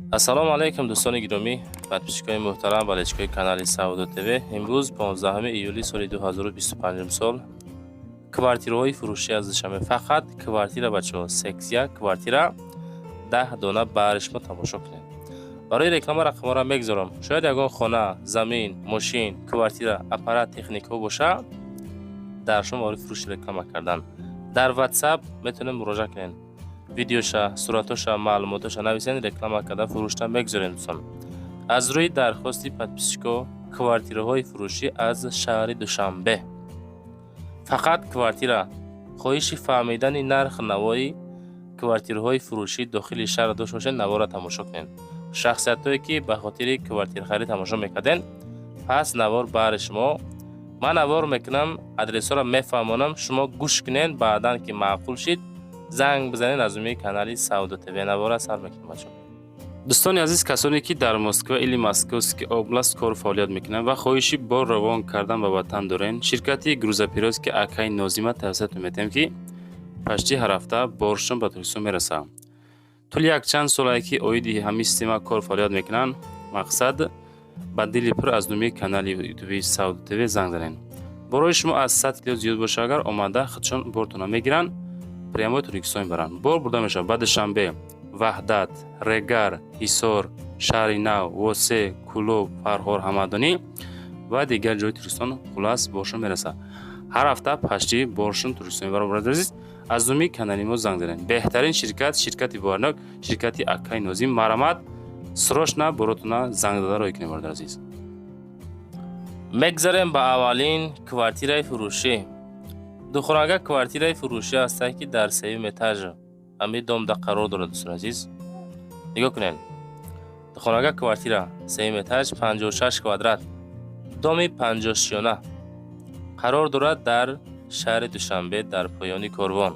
Ассалому алайкум, дӯстони гиромӣ, подписчикои муҳтарам, болельщикои канали Савдо ТВ. Имрӯз 15 июли соли 2025 сол квартираҳои фурӯшӣ аз Душанбе. Фақат квартира, бачаҳо, секция, квартира 10 дона бари шумо тамошо кунед. Барои реклама рақамҳоро мегузорам. Шояд ягон хона, замин, мошин, квартира, аппарат, техникаҳо боша, дар шумо барои фурӯши реклама кардан дар WhatsApp метавонед муроҷиат кунед. Видеоша, суратоша, маълумотоша нависен, реклама карда фурӯшта мегузорем, дӯстон. Аз рӯи дархости подписчико квартираҳои фурӯшӣ аз шаҳри Душанбе, фақат квартира. Хоҳиши фаҳмидани нарх навои квартираҳои фурӯшӣ дохили шаҳр дошта бошед, навора тамошо кунед. Шахсиятҳое, ки ба хотири квартирахарӣ тамошо мекарден, пас навор баҳри шумо. Ман навор мекунам, адресҳоро мефаҳмонам, шумо гӯш кунед, баъдан ки маъқул шид, занг бизанед аз рӯи канали Савдо ТВ. Навора сар мекунем, бачаҳо. Дӯстони азиз, касоне, ки дар Москва или Московский область кору фаъолият мекунанд ва хоҳиши бор равон кардан ба ватан дорен, ширкати грузоперевозки акаи Нозима тавсиятон метиҳем, ки почти ҳар ҳафта боршон ба Тоҷикистон мерасад. Тӯли якчанд солае, ки оиди ҳамин система кор фаъолият мекунанд. Мақсад, ба дили пур аз номи канали ютуби Савдо ТВ занг занед. Борои шумо аз 100 кило зиёд боша агар, омада худшон бортона мегиранд, прямой Тоҷикистон мебаранд. Бор бурда мешавад ба Душанбе, Ваҳдат, Регар, Ҳисор, Шаҳри Нав, Восе, Кӯлоб, Фархор, Ҳамадонӣ ва дигар ҷои Тоҷикистон. Хулас, боршон мерасад. Ҳар ҳафта почти боршон Тоҷикистон мебаранд. Бародари азиз, аз номи канали мо занг занед. Беҳтарин ширкат, ширкати боварнок, ширкати акаи Нозим. Марҳамат, срочно боротона занг зада роҳӣ кунед, бародари азиз. Мегзарем ба аввалин квартираи фурӯшӣ. Духонага квартираи фурӯшӣ ҳастанд, ки дар сеюм этаж ҳамин домда қарор дорад. Дӯстони азиз, нигоҳ кунед: духонага квартира, сеюм этаж, 56 квадрат, доми панҷошёна қарор дорад дар шаҳри Душанбе, дар поёни Корвон.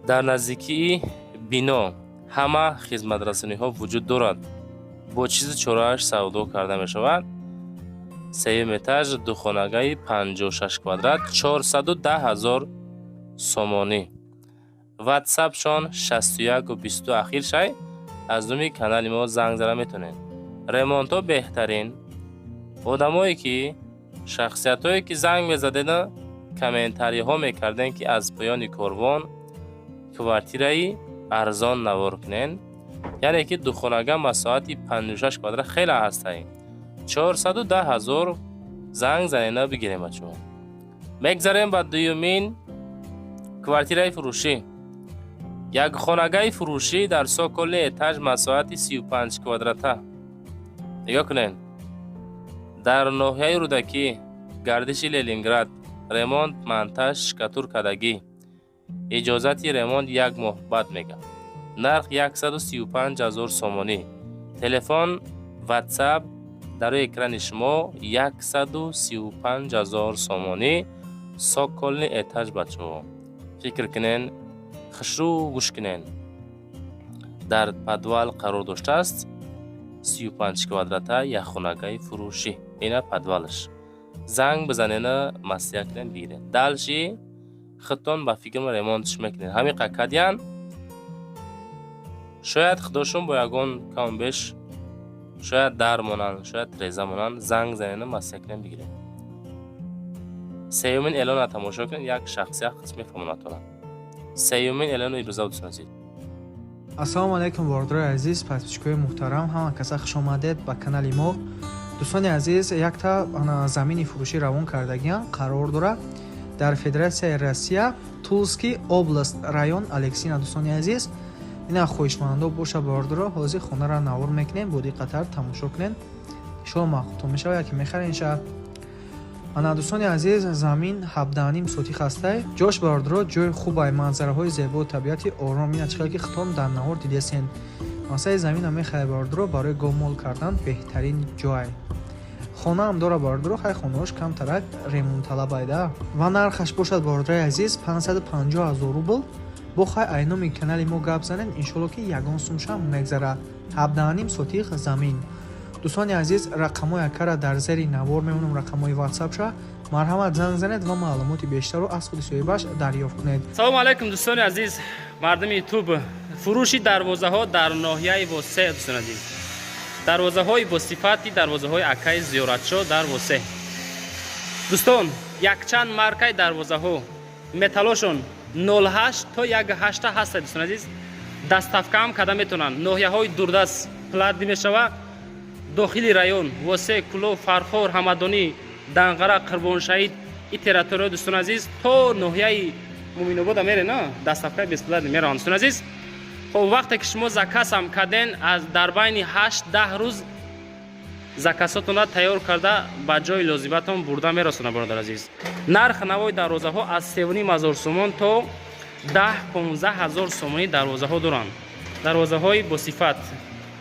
Дар наздикии бино ҳама хизматрасониҳо вуҷуд дорад, бо чизу чорааш савдо карда мешавад. Сеюм этаж, духонагаи 56 квадрат, 410 ҳазор сомонӣ. Ватсапшон 61 20 ахир шай. Аз номи канали мо занг зада метавонед. Ремонтҳо беҳтарин. Одамое, ки шахсиятҳое, ки занг мезадену комментариҳо мекардем, ки аз поёни Корвон квартираи арзон навор кунен, яъне ки духонага масоҳати 56 квадрат хеле ҳастай, 410 ҳазор, занг занена бигирем, бачаҳо. Мегзарем ба дуюмин квартираи фурӯшӣ. Якхонагаи фурӯшӣ дар цокольный этаж, масоҳати 35 квадрата. Нигоҳ кунед: дар ноҳияи Рӯдакӣ, гардиши Ленинград, ремонт, монтаж, штукатуркадагӣ, иҷозати ремонт як моҳ баъд мега. Нарх 135 ҳазор сомонӣ. Телефон, Ватсап дар рӯи экрани шумо. 135 ҳазор сомонӣ, цокольный этаж. Бачаҳо, фикр кунен, хушрӯ гӯш кунен. Дар подвал қарор доштааст. 35 квадрата якхонагаи фурӯшӣ, ина подвалаш. Занг бизанена, маслиҳат кунед, бигиред. Дальше худтон ба фикрам ремонтш мекунед. Ҳамин қакадиян шояд худошон бо ягон каму беш, шояд дар монанд, шояд треза монанд. Занг занена, маслиҳат кунед, бигиред. Сеюмин эълонро тамошо кунед, як шахсият қисм мефаҳмонад. Сеюмин эълону имрӯза, дӯстони азиз. Ассалому алайкум, бародарои азиз, подписчикои муҳтарам, ҳама каса хуш омадед ба канали мо. Дӯстони азиз, якта замини фурӯшӣ равон кардагиам, қарор дорад дар Федератсияи Россия, Тульский область, район Алексино. Дӯстони азиз, ина хоҳишмандо боша, бародаро, ҳозир хонаро навор мекунем, бо диққаттар тамошо кунед, иншоалло маъқултон мешавад, яке мехарен ша. Ана, дӯстони азиз, замин 17,5 сотих ҳастай. Ҷош, бародаро, ҷои хубай, манзараҳои зебо, табиати ором. Ина чихел ки хитон дар навор дидесен. Масъалаи замина мехаред, бародаро, барои говмол кардан беҳтарин ҷой. Хонаам дора, бародаро, хай, хонаош камтарак ремонтталабайда. Ва нархаш бошад, бародарои азиз, 550 ҳазор рубл. Бо хай, айноми канали мо гап занед, иншолло, ки ягон сумшам мегзара. 17,5 сотих замин. Дӯстони азиз, рақамҳои акара дар зери навор мемонам, рақамҳои ватсапша. Марҳамат, занг занед ва маълумоти бештарро аз худи соҳибаш дарёфт кунед. Салому алайкум, дӯстони азиз, мардуми Ютуб. Фурӯши дарвозаҳо дар ноҳияи Восе, дӯстон азиз. Дарвозаҳои босифати дарвозаҳои акаи Зиёратшо дар Восе. Дӯстон, якчанд маркаи дарвозаҳо, металлошон 08 то 18 ҳастад, дӯстон азиз. Доставка ҳам карда метавонанд. Ноҳияҳои дурдаст платный мешава. Дохили район Восе, Кӯлоб, Фархор, Ҳамадонӣ, Данғара, Қурбоншаҳид, и территория, дӯстон азиз, то ноҳияи Муминобода мере на, доставка бесплатный мераванд, дӯстон азиз. Хоб, вақте ки шумо заказ ҳам карден, аз дар байни 8-10 рӯз заказотонро тайёр карда, ба ҷои лозиматон бурда мерасонад, бародар азиз. Нарх навои дарвозаҳо аз 3,5 ҳазор сомон то 10-15 ҳазор сомонӣ дарвозаҳо доранд. Дарвозаҳои босифат.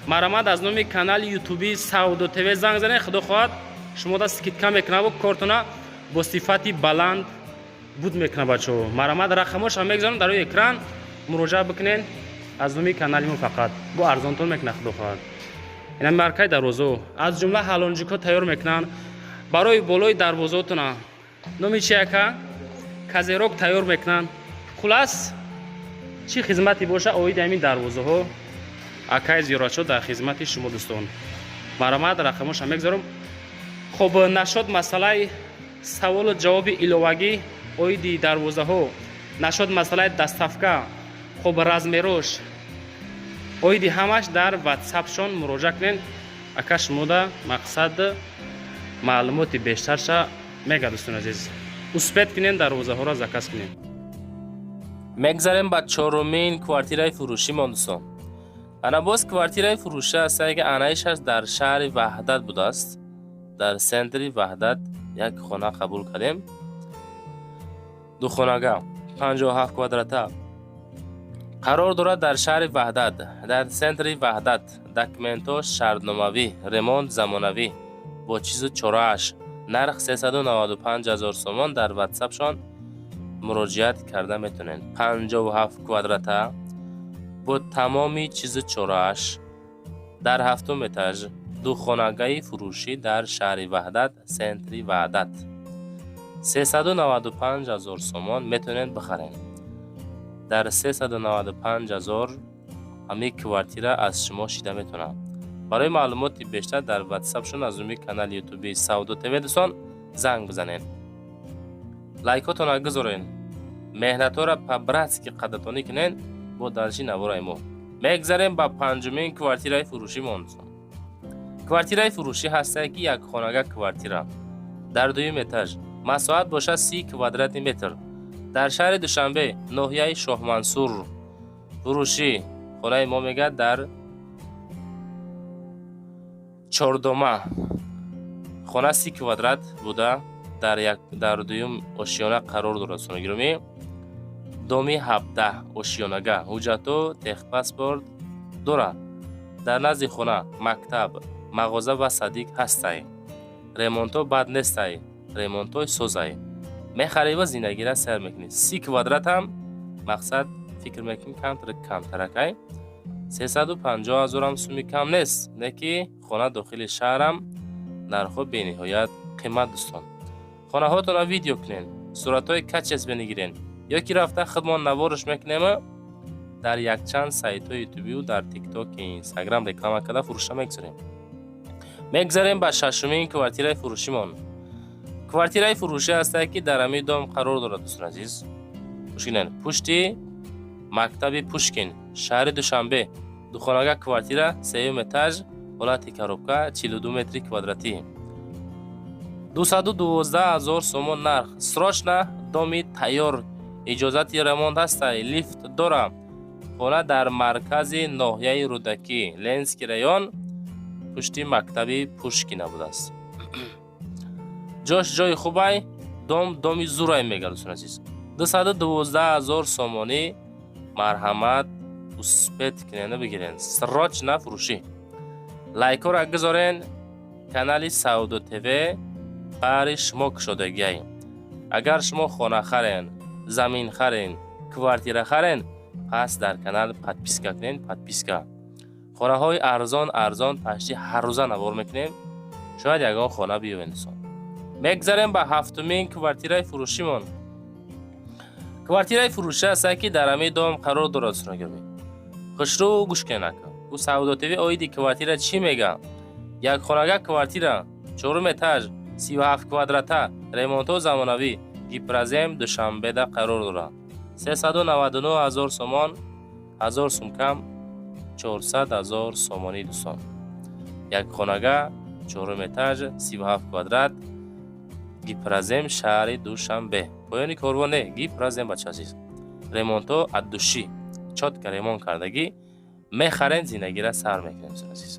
Марҳамат, аз номи канали ютуби Савдо ТВ занг занед, худо хоҳад, шумо да скидка мекунаву кортона бо сифати баланд буд мекунад. Бачаҳо, марҳамат, рақамошам мегузорам дар рӯи экран, муроҷиат бикунед. Аз номи канали мо фақат бо арзонтон мекунад, худо хоҳад. Ина маркаи дарвозаҳо, аз ҷумла ҳалонҷикҳо тайёр мекунанд барои болои дарвозаотона. Номи чи, ака? Козырёк тайёр мекунанд. Хулас, чӣ хизмате боша оиди ҳамин дарвозаҳо, акаи Зиёратшо дар хизмати шумо, дӯстон. Марҳамат, рақамошам мегузорам. Хоб, нашод масъалаи саволу ҷавоби иловагӣ оиди дарвозаҳо, нашод масъалаи доставка, хоб, размерош, оиди ҳамаш дар ватсапшон муроҷиат кунед. Ака шумода мақсад маълумоти бештарша мега. Дӯстони азиз, успеть кунед, дарвозаҳоро заказ кунед. Мегзарем ба чорумин квартираи фурӯшимон, дӯстон. Ана боз квартираи фурӯшӣ ҳастае, ки анаишаш дар шаҳри Ваҳдат будааст. Дар центри Ваҳдат як хона қабул кардем, духонага, 57 квадрата, қарор дорад дар шаҳри Ваҳдат, дар центри Ваҳдат. Документҳо шартномавӣ, ремонт замонавӣ, бо чизу чорааш. Нарх 395 ҳазор сомон. Дар ватсапшон муроҷиат карда метавонед. 57 квадрата бо тамоми чизу чорааш, дар ҳафтум этаж, духонагаи фурӯшӣ дар шаҳри Ваҳдат, центри Ваҳдат, 395 ҳазор сомон метавонед бихаред. Дар 395 ҳазор ҳамин квартира аз шумо шида метавонад. Барои маълумоти бештар дар ватсапшон аз рӯи канали ютуби Савдо ТВ, дӯстон, занг бизанед. Лайкотонро гузоред, меҳнатҳоро по-братски қадрдонӣ кунед. Бо дарши навораи мо мегзарем ба панҷумин квартираи фурӯшимон. Квартираи фурӯшӣ ҳастае, ки якхонага квартира дар дуюм этаж, масоҳат бошад 30 квадратный метр, дар шаҳри Душанбе, ноҳияи Шоҳмансур. Фурӯшӣ хонаи мо мегӯяд дар чордома. Хона 30 квадрат буда, дар дуюм ошёна қарор дорад. Сонагиромӣ, доми 17, ошёнага, ҳуҷҷатҳо, техпаспорт дорад. Дар назди хона мактаб, мағоза ва садик ҳастай. Ремонтҳо бад нестай, ремонтҳои созай. Мехарӣ ва зиндагира сар мекунӣ. 30 квадратам, мақсад, фикр мекунӣ, камтар камтаракай. 350 ҳазорам суми кам нест, не ки хона дохили шаҳрам, нархҳо бениҳоят қимат. Дӯстон, хонаҳотонро видео кунед, суратҳои качественный гирен ё ки рафта худмон наворш мекунем, дар якчанд сайтҳои ютубию дар Тиктоки, Инстаграм реклама карда, фурӯша мегузорем. Мегзарем ба шашумин квартираи фурӯшимон. Квартираи фурӯшӣ ҳастае, ки дар ҳамин дом қарор дорад, дӯстон азиз. Пушкинен, пушти мактаби Пушкин, шаҳри Душанбе, духонага квартира, сеюм этаж, ҳолати коробка, 42 метри квадратӣ, 212 ҳазор сомон нарх. Срочно, доми тайёр, иҷозати ремонт ҳастай, лифт дора. Хона дар маркази ноҳияи Рӯдакӣ, Ленинский район, пушти мактаби Пушкина будааст. Ҷош ҷои хубай, дом доми зурай мега, дӯстон азиз. 212 ҳазор сомонӣ. Марҳамат, успеть кунена, бигирен, срочно фурӯшӣ. Лайкҳоро гузорен. Канали Савдо ТВ баҳри шумо кушодагиай. Агар шумо хона харен, замин харен, квартира харен, пас дар канал подписка кунен, подписка. Хонаҳои арзон арзон пашти ҳаррӯза навор мекунем, шояд ягон хона биёвен, дӯстон. Мегзарем ба ҳафтумин квартираи фурӯшимон. Квартираи фурӯшӣ ҳастае, ки дар ҳамин дом қарор дорад, дӯстонагиромӣ. Хушрӯ гӯш кунед, ака. Ӯ Савдо ТВ оиди квартира чӣ мега? Якхонага квартира, чорум этаж, 37 квадрата, ремонтҳо замонавӣ, Гипрозем, Душанбеда қарор дорад. 399 ҳазор сомон, 1000 сум кам, 400 ҳазор сомонӣ, дӯстон. Якхонага, чорум этаж, 37 квадрат, Гипрозем, шаҳри Душанбе. Поёни корвон не, Гипрозем, бача азиз. Ремонтҳо от души, чётко ремонт кардагӣ, мехарем, зиндагиро сар мекунем, дӯстони азиз.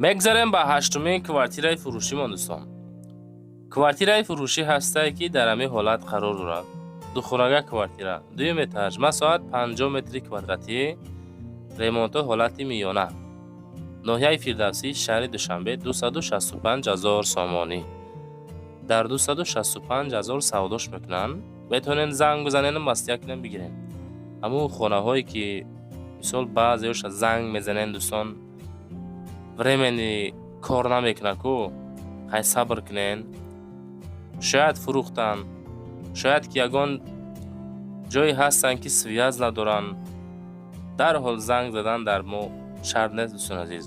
Мегзарем ба ҳаштумин квартираи фурӯшимон, дӯстон. Квартираи фурӯшӣ ҳастае, ки дар ҳамин ҳолат қарор дорад. Духонага квартира, дуюм этаж, масоҳат 50 метри квадратӣ, ремонтҳо ҳолати миёна. Ноҳияи Фирдавсӣ, шаҳри Душанбе, 265 ҳазор сомонӣ. Дар 265 ҳазор савдош мекунанд. Метавонед занг бизанену маслиҳат кунем, бигирем. Ҳамун хонаҳое, ки мисол баъзеҳоша занг мезанен, дӯстон, времени кор намекунад ку, хай сабр кунен. Шояд фурӯхтанд, шояд ки ягон ҷое ҳастанд, ки связь надоранд. Дарҳол занг задан дар мо шарт нест, дӯстони азиз.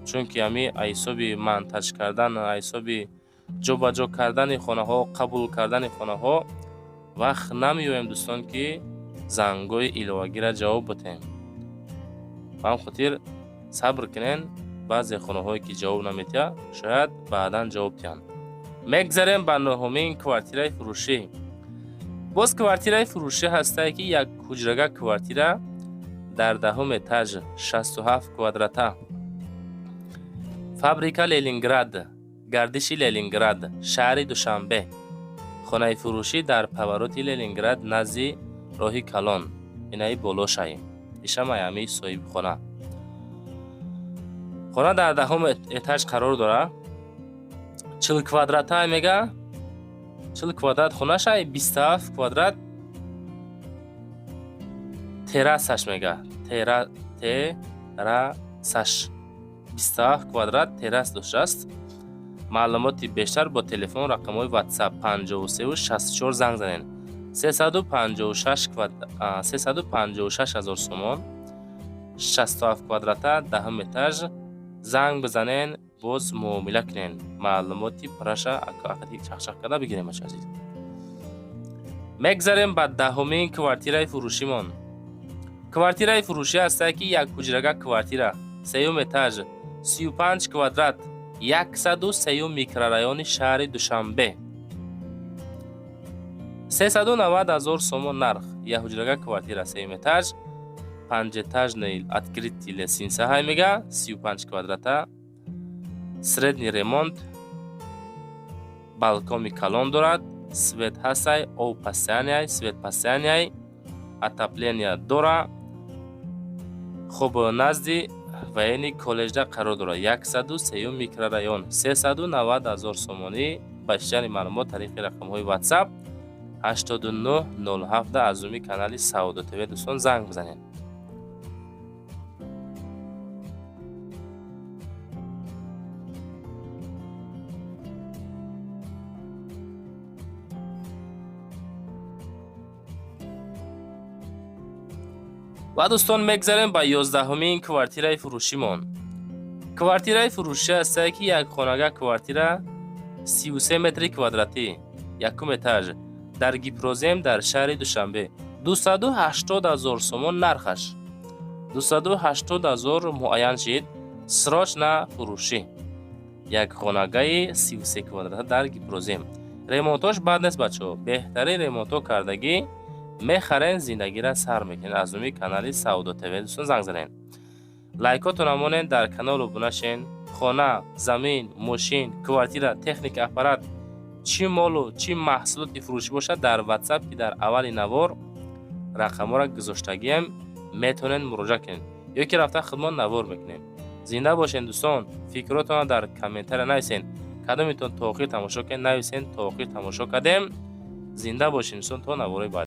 Чунки ҳами ҳисоби монтаж кардан, ҳисоби ҷобаҷо кардани хонаҳо, қабул кардани хонаҳо вақт намеёбем, дӯстон, ки зангҳои иловагиро ҷавоб бидиҳем. Ба ҳам хотир сабр кунен, баъзе хонаҳое ки ҷавоб наметиҳад, шояд баъдан ҷавоб диҳанд. Мегзарем ба нуҳумин квартираи фурӯшӣ. Боз квартираи фурӯшӣ ҳастае, ки як ҳуҷрага квартира дар даҳум этаж, 67 квадрата. Фабрика Ленинград, гардиши Ленинград, шаҳри Душанбе. Хонаи фурӯшӣ дар повороти Ленинград, назди роҳи калон, инаи болошай. Ишамай ҳами соҳибхона. Хона дар даҳум этаж қарор дорад. 40 квадрата мега, 40 квадрат хонашай, 27 квадрат террасаш мега. Террасаш 27 квадрат террас доштааст. Маълумоти бештар бо телефон рақамҳои WhatsApp 53 64 занг занед. 356 ҳазор сомон, 67 квадрата, даҳум этаж. Занг бизанен, боз муомила кунен. Маълумоти пурраша ақди чақчақ карда бигирем, бача азиз. Мегзарем ба даҳумин квартираи фурӯшимон. Квартираи фурӯшӣ ҳастае, ки як ҳуҷрага квартира, сеюм этаж, 35 квадрат, 103-юм микрорайони шаҳри Душанбе. 390 ҳазор сомон нарх. Як ҳуҷрага квартира, сеюм этаж, панҷэтажный открытый лестница ҳай мега, 35 квадрата, средний ремонт, балкони калон дорад, свет ҳастай, об постоянный, свет постоянный, отопление дора. Хуб, назди военный коллеҷда қарор дорад, 103-юм микрорайон, 390 ҳазор сомонӣ. Ба бештари маълумот тариқи рақамҳои WhatsApp 8907 аз уми канали Савдо ТВ, дӯстон, занг бизанед. Ва дӯстон, мегзарем ба 11-умин квартираи фурӯшимон. Квартираи фурӯшӣ ҳастае, ки як хонага квартира, 33 метри квадратӣ, якум этаж, дар Гипрозем, дар шаҳри Душанбе, 280 ҳазор сомон нархаш. 280 ҳазор муайян шид, срочно фурӯшӣ. Як хонагаи 33 квадрата дар Гипрозем. Ремонтош бад нест, бачаҳо, беҳтарин ремонтҳо кардагӣ. Мехарен, зиндагиро сар мекунед. Аз номи канали Савдо ТВ, дӯстон, занг занед. Лайкотона монед, дар канал обуна шен. Хона, замин, мошин, квартира, техника, аппарат, чӣ молу чӣ маҳсулоти фурӯшӣ бошад, дар WhatsApp, ки дар аввали навор рақамҳоро гузоштагием, метавонед муроҷиат кунед ё ки рафта худмон навор мекунем. Зинда бошед, дӯстон. Фикротонро дар комментария нависед. Кадометон то охир тамошо кардем, нависен: то охир тамошо кардем. Зинда бошед, инсон, то навораи баъд.